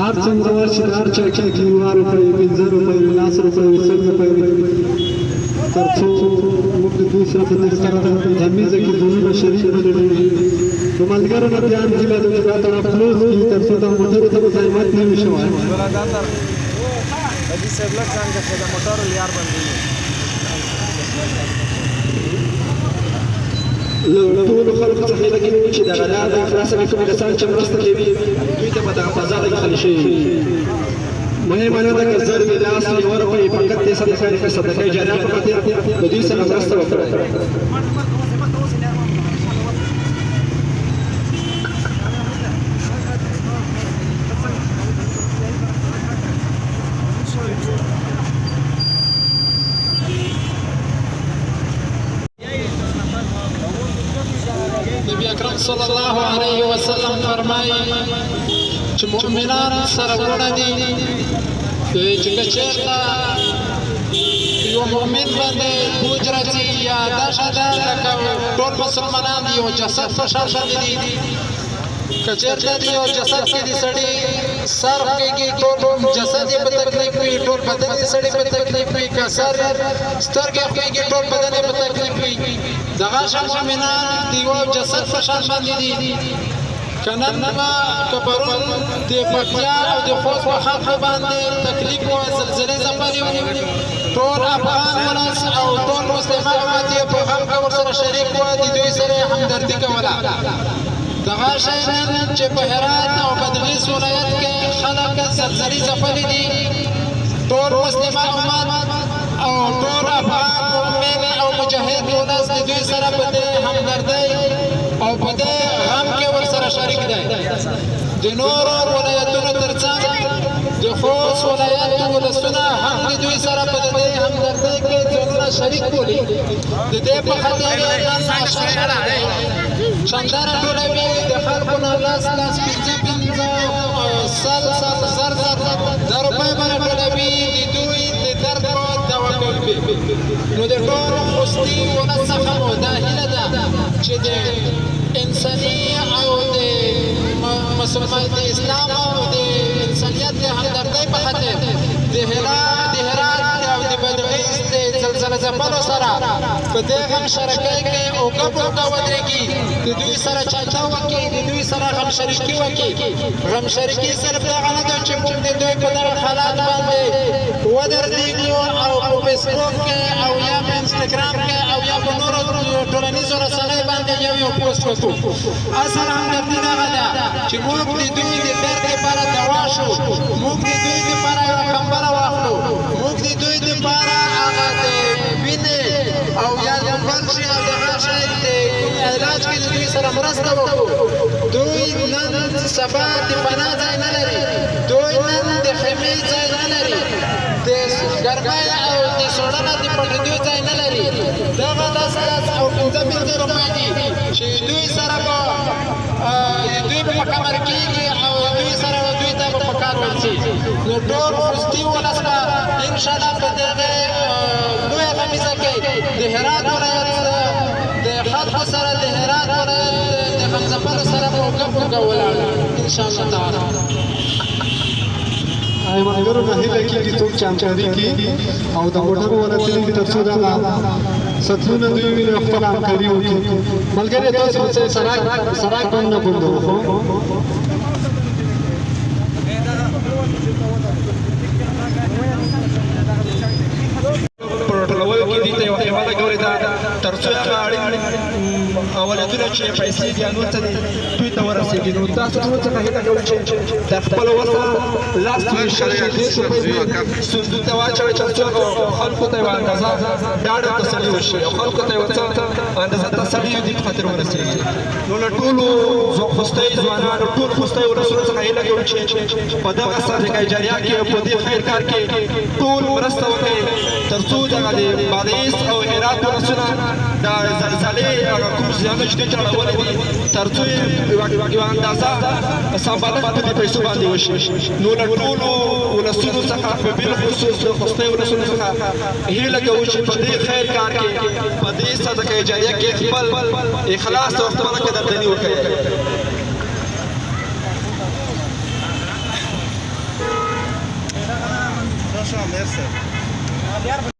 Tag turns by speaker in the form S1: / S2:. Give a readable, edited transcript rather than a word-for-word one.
S1: هر څومره ورشي د هر چا کېږي، یوه روپۍ، 5 روپۍ، 10 روپۍ، 20 روپۍ، تر څو موږ د دوی سره په دې ستره غمیزه کې ځانونه شریک بللي. د ملګرو نه بیا هم هیله ده چې دا طرف کلوز کړي، تر څو دا موټرو ته مزاحمت نه وي شوی. له ټولو خلکو څخه هیله کوي چې دغه لار به خلاصه کړي، کوم کسان چې مرسته کوي دوی ته به دغه فضا لږ خالي شوي وي. مهمه نه ده که 1000 وي، لاس وي، 1 روپۍ، فقط دې صدقه د صدقه جاریه په خاطر د دوی سره مرسته وکړئ.
S2: نبی اکرم صلی الله علیه وسلم فرمایي چې مؤمنان سره وروڼه دي، چې که چېرته یو مؤمن باندې بوج راځي یا دغه ده، لکه ټول مسلمانان د یو جسد په شان باندې دي. که چېرته د یو جسد کې د سړي سر کېږي، ټول جسد یې په تکلیف وي، ټول بدن یې سړي په تکلیف وي. که سر سترګې خوږي، ټول بدن یې په تکلیف وي. دغه شان مؤمنان د یو جسد په شان باندې دي. که نن که پرون د پکتیا او د خوست په خلکو باندې تکلیف و، زلزلې ځپلي وو، ټول افغان ولس او ټول مسلمان امت یې په غم کې ورسره شریک و، د دوی سره یې همدردي کوله. دغه شی نن چې په هرات او بادغیس ولایت کې خلک زلزلې ځپلي دي، ټول مسلمان امت او ټول افغان مؤمن او مجاهد ولس د دوی سره په دې همدردۍ او په دې غم کې ورسره شریک دی. د نورو ولایتونو ترڅنګ د خوست ولایت ولسونه هم د دوی سره په دې همدردۍ کې ځانونه شریک بولي. د دې په خاطر نن اشر چنده راټولوي، د خلکو نه 10 10، 5 5، 100 100، 1000 1000 د روپۍ به راټولوي، د دوی د درد په دوا کوي. نو د ټول خوستي ولس څخه مو دا هیله ده چې د انساني او د مسلمان د اسلام او د انسانیت د همدردۍ په خاطر د هرات او د بادغیس د زلزله ځپلو سره په دې غم شریکۍ کې اوږه په اوږه ودرېږي، د دوی سره چنده وکړي، د دوی سره غم شریکي وکړي. غم شریکي صرف دغه نه ده چې موږ د دوی په دغه حالات باندې ودردېږو او په فیسبوک کې او یا په انسټاګرام کې او یا په نورو ټولنیزو رسنیو باندې یو یو پوسټ وکړو. اصل همدردي دغه ده چې موږ د دوی د درد لپاره دوا شو، موږ د دوی لپاره یوه کمبله واخلو، موږ د دوی لپاره هغه د وینې او یا د بل شي او د هغه شی د کوم علاج کې د دوی سره مرسته وکړو. دوی نن سبا د پناه ځای نه لري، دوی نن د خیمې ځای نه لري، د ګرمۍ او د سوړنه د پټېدو ځای نه لري. دغه 10 10 او 5 5 روپۍ دي چې دوی سره به دوی به په کمر کېږي او دوی سره دوی ته به په کار ورځي. نو ټول خوستي ولس به انشاءالله په دغه لویه غمیزه کې د هرات ولایت د خلکو سره، د هرات ولایت د غم ځپلو سره په اوږه په اوږه ولاړ انشاءالله تعالی.
S1: ملګرو نه هیله کېږي څوک چې همکاري کوي او د موټرو ورتلي دي، تر څو دغه سطلونه دوی ویني او خپله همکاري وکړي. ملګري تاسو به سړک هم نه بندوو، خو
S3: په ټولولو کې دوی ته یوه خیمه لګولې ده، تر څو هغه اړین اولادونه چې پیسې دي یا نور څه دي دوی ته ورسېږي. نو تاسو ټولو څخه هیله کوو چې د خپل وسه لاس 20 30 روپۍ صندوق ته واچوئ، تر څو هغه خلکو ته یوه اندازه ډاډ او تسلي وشي او خلکو ته یوه څه اندازه تسلي. دې دوی په خاطر ورسېږي. نو له ټولو خوستۍ ځوانانو، ټولو خوستۍ ولسونو څخه هیله کوو چې په دغه صدقه جاریه کې او په دې خیر کار کې ټول مرسته وکړي، تر څو دغه د بادغیس او هرات ولسونه د زلزلې هغه کوم زیانونه چې دوی ته اړولي دي، تر څو یې یوه اندازه سمبالښت په دې پیسو باندې وشي. نو له ټولو ولسونو څخه په بالخصوص له خوستۍ ولسونو څخه هیله کوو چې په دې خیر کار کې، په دې صدقه جاریه کې خپل اخلاص او خپله قدرداني وکړي.
S4: Merci.